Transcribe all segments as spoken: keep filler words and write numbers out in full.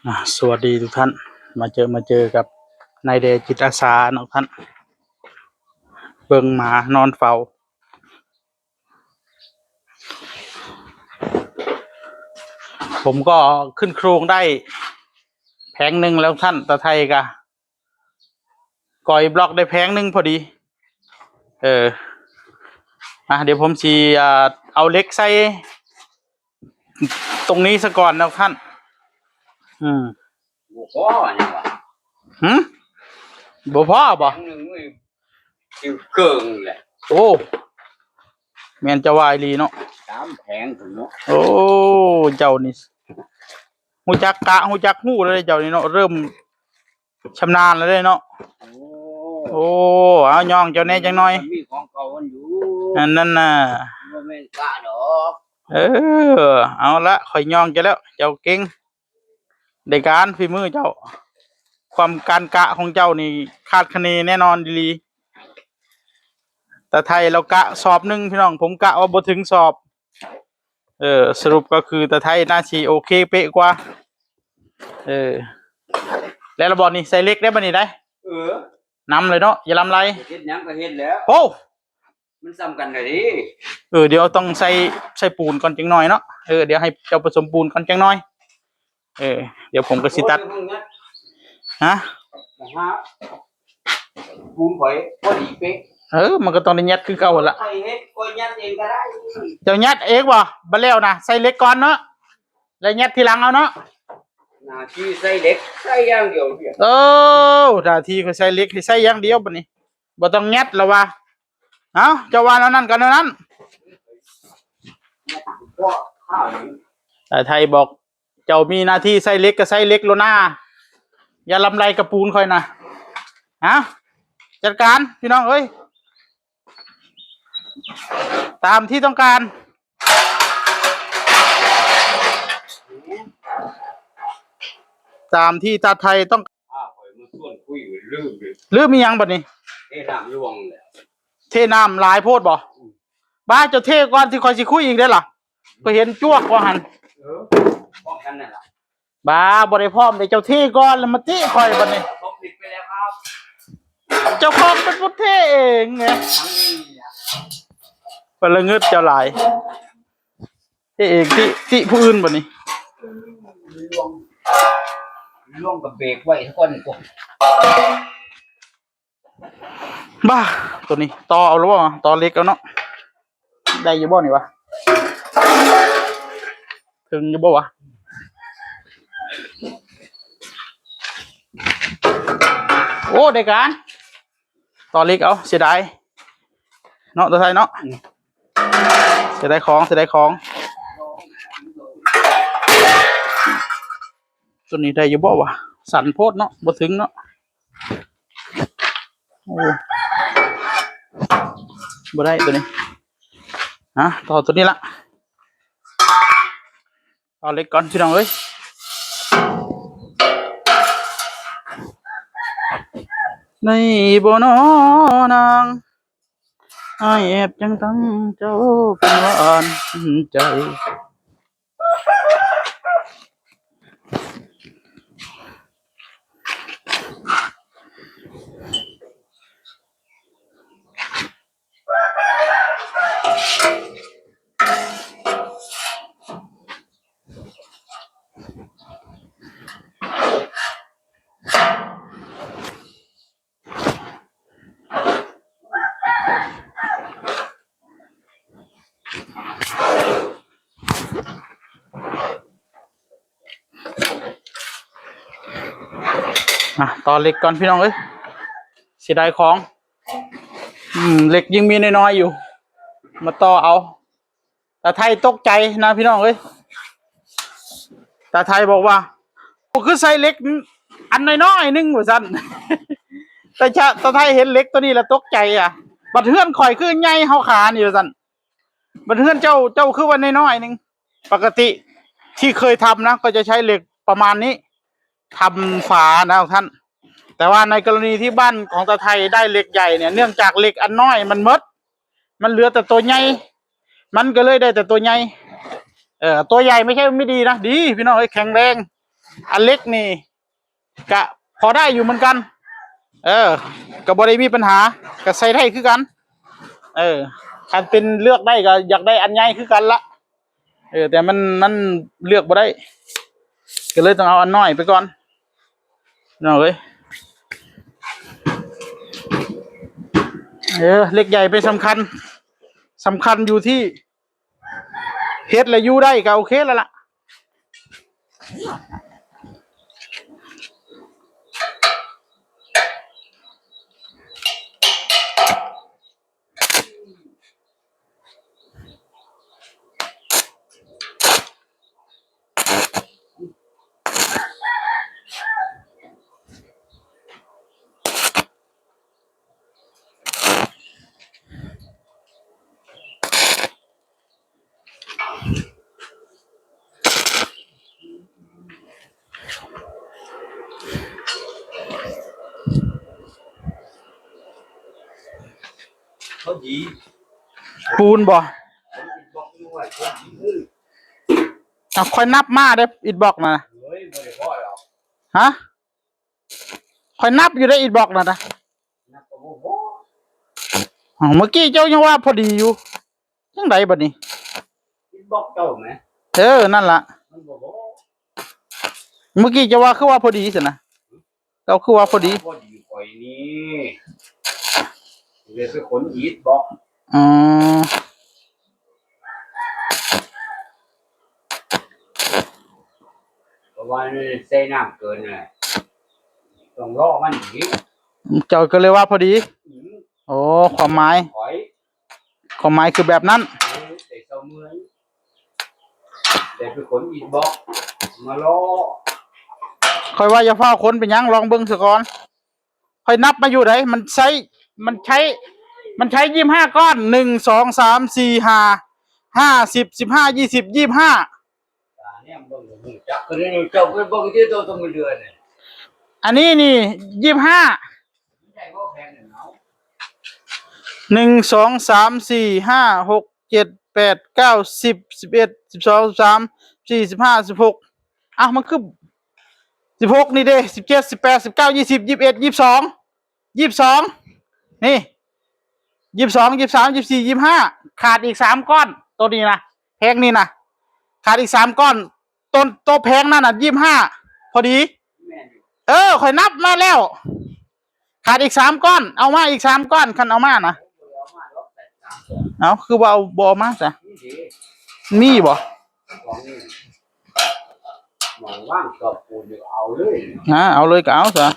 อ่ะ สวัสดีทุกท่าน มาเจอ มาเจอกับนายแดจิตอาสาเนาะท่าน เบิ่งหมานอนเฝ้า ผมก็ขึ้นโครงได้แผงหนึ่งแล้วท่าน ตาไทยกะก่อยบล็อกได้แผงหนึ่งพอดี เออ อ่ะ เดี๋ยวผมสิ อ่า เอาเหล็กใส่ตรงนี้ซะก่อนนะท่าน อืม บ่พอนี่หว่า หึ บ่พอบ่ แผงหนึ่งนี่ สิเกิงแหละ โอ้ แม่นจะว่าอีหลีเนาะ สามแผงพุ้นเนาะ โอ้ เจ้านี่ ฮู้จักกะ ฮู้จักฮู้แล้วเด้เจ้านี่เนาะ เริ่มชำนาญแล้วเด้เนาะ โอ้ โอ้ เอาย่องเจ้าแน่จังหน่อย มันมีของเก่ามันอยู่ อันนั้นน่ะ บ่แม่นกะดอก เออ เอาละ ข่อยย่องเจ้าแล้ว เจ้าเก่ง ได้การ ฝีมือเจ้า ความการกะของเจ้านี่คาดคะเนแน่นอนดีหลี ตาไทยเรากะสอบหนึ่งพี่น้อง ผมกะว่าบ่ถึงสอบ เออ สรุปก็คือตาไทยน่าสิโอเคเป๊ะกว่า เออ แล้วระบอกนี่ใส่เหล็กได้บ่นี่ได้ เออ นำเลยเนาะ อย่าลำไร เฮ็ดหยังก็เฮ็ดแล้ว โอ้ มันซ้ำกันเลยดิ เออ เดี๋ยวต้องใส่ ใส่ปูนก่อนจังหน่อยเนาะ เออ เดี๋ยวให้เจ้าผสมปูนก่อนจังหน่อย เออ เดี๋ยวผมก็สิตัด โอ้ย มึงเนี่ย ฮะ นะฮะ ปูนข่อยพอดีเป๊ะ เออ มันก็ต้องได้ยัดคือเก่าหั่นละ ข่อยเฮ็ด ข่อยยัดเองก็ได้ เจ้ายัดเองบ่ บ่แล้วนะ ใส่เหล็กก่อนเนาะ แล้วยัดทีหลังเอาเนาะ หน้าที่ใส่เหล็ก ใส่อย่างเดียวเนี่ย เออ หน้าที่ก็ใส่เหล็ก ให้ใส่อย่างเดียวบัดนี้ บ่ต้องยัดแล้วว่า เอ้า เจ้าว่าแนวนั้นก็แนวนั้น แต่ไทยบอก เจ้ามีหน้าที่ใส่เหล็กก็ใส่เหล็กโลดนา อย่าลำไรกะปูนข่อยนะ เอ้า จัดการพี่น้องเอ้ย ตามที่ต้องการ ตามที่ตาไทยต้อง อ้าว ข่อยมาชวนคุยอยู่ลืมเลย ลืมอีหยังบัดนี้ เทน้ำลวงเลย เทน้ำหลายโพดบ่ อืม บ้า เจ้าเทก่อนสิข่อยสิคุยอีกได้อล่ะ ก็เห็นจวกว่าหั่น เออ พร้อมกันนั่นล่ะ บ้า บ่ได้พร้อมเด้ เจ้าเทก่อนแล้วมาติข่อยบัดนี้ ผมผิดไปแล้วครับ เจ้าของเป็นผู้เทเองไง ทั้งนี้เนี่ย เพิ่นละงึดเจ้าหลาย เทเองติ ติผู้อื่นบัดนี้ ล่วง ล่วงกับเบรกไว้ซะก่อนนี่ตัว บ้า ตัวนี้ต่อเอาแล้วบ่ ต่อเหล็กเอาเนาะ ได้อยู่บ่นี่วะ ถึงอยู่บ่วะ โอ้ ได้การ ต่อเหล็กเอา เสียดายเนาะ ตาไทยเนาะ เสียดายของ เสียดายของ ตัวนี้ได้อยู่บ่วะ สั้นโพดเนาะ บ่ถึงเนาะ โอ้ บ่ได้ตัวนี้ ฮะ ต่อตัวนี้ละ ต่อเหล็กก่อนพี่น้องเอ้ย ในบ่นอนาง อ้ายแอบจังตั้งเจ้าเป็นหวานใจ อ่ะ ต่อเหล็กก่อนพี่น้องเอ้ย เสียดายของ อืม เหล็กยังมีน้อยๆอยู่ มาต่อเอา ตาไทยตกใจนะพี่น้องเอ้ย ตาไทยบอกว่า "โอ้ คือใส่เหล็กอันน้อยๆหนึ่ง" ว่าซั่น แต่ชะ ตาไทยเห็นเหล็กตัวนี้แล้วตกใจอ่ะ "บัดเฮือนข่อยคือใหญ่เฮาขานี่" ว่าซั่น "บัดเฮือนเจ้า เจ้าคือว่าน้อยๆหนึ่ง" ปกติที่เคยทำนะ ก็จะใช้เหล็กประมาณนี้ ทำฝานะท่าน แต่ว่าในกรณีที่บ้านของตาไทยได้เหล็กใหญ่เนี่ย เนื่องจากเหล็กอันน้อยมันหมด มันเหลือแต่ตัวใหญ่ มันก็เลยได้แต่ตัวใหญ่ เออ ตัวใหญ่ไม่ใช่ไม่ดีนะ ดี พี่น้องเอ้ย แข็งแรง อันเล็กนี่ กะพอได้อยู่เหมือนกัน เออ ก็บ่ได้มีปัญหา ก็ใส่ได้คือกัน เออ คันเป็นเลือกได้ก็อยากได้อันใหญ่คือกันละ เออ แต่มัน มันเลือกบ่ได้ ก็เลยต้องเอาอันน้อยไปก่อน น้องเอ้ย เออ เล็กใหญ่ไม่สำคัญ สำคัญอยู่ที่ เฮ็ดแล้วอยู่ได้ก็โอเคแล้วล่ะ เขาดี ปูนบ่ บอกด้วยเขาดี เอาค่อยนับมาเด้อ อิฐบล็อกนะ เฮ้ย บ่ได้พอหรอก ฮะ ค่อยนับอยู่ได้อ อิฐบล็อกนะนะ นับก็บ่พอ อ๋อ เมื่อกี้เจ้ายังว่าพอดีอยู่ จังใดบัดนี้ อิฐบล็อกเจ้าไหม เออ นั่นล่ะ มันบ่พอ เมื่อกี้เจ้าว่าคือว่าพอดีสินะ เจ้าคือว่าพอดี พอดีข่อยนี่ เลยไปขนอิฐบล็อก อ๋อ เพราะว่ามันใส่น้ำเกินน่ะ ต้องรอมันอีก เจ้าก็เลยว่าพอดี อืม โอ้ ความหมาย ถอย ความหมายคือแบบนั้น เออ แต่เจ้าเมือง แต่ไปขนอิฐบล็อก มารอ ค่อยว่าอย่าฟ้าวขนไปหยัง ลองเบิ่งซะก่อน ค่อยนับมาอยู่ได มันใช้ มันใช้ มันใช้ยี่สิบห้าก้อน หนึ่ง สอง สาม สี่ ห้า ห้า สิบ สิบห้า ยี่สิบ ยี่สิบห้า อันนี้นี่ ยี่สิบห้า หนึ่ง สอง สาม สี่ ห้า หก เจ็ด แปด เก้า สิบ สิบเอ็ด สิบสอง สิบสาม สิบสี่ สิบห้า สิบหก อ้าว มันคือ สิบหก นี่เด้ สิบเจ็ด สิบแปด สิบเก้า ยี่สิบ ยี่สิบเอ็ด ยี่สิบสอง ยี่สิบสอง นี่ ยี่สิบสอง ยี่สิบสาม ยี่สิบสี่ ยี่สิบห้า ขาดอีกสามก้อน ตัวนี้นะ แผงนี้นะ ขาดอีกสามก้อน ต้น ตัวแผงนั่นน่ะ ยี่สิบห้า พอดี เออ ข่อยนับมาแล้ว ขาดอีกสามก้อน เอามาอีกสามก้อน คันเอามานะ เอา คือว่าเอาบ่มาซะ มีบ่ เอาเลยก็เอาซะ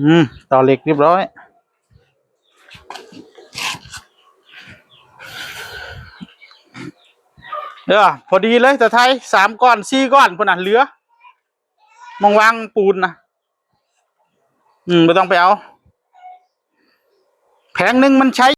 อืม ต่อเหล็กเรียบร้อย เออ พอดีเลย ตาไทย สามก้อน สี่ก้อน พุ้นน่ะ เหลือ มองวางปูนนะ อืม ไม่ต้องไปเอา แผงหนึ่งมันใช้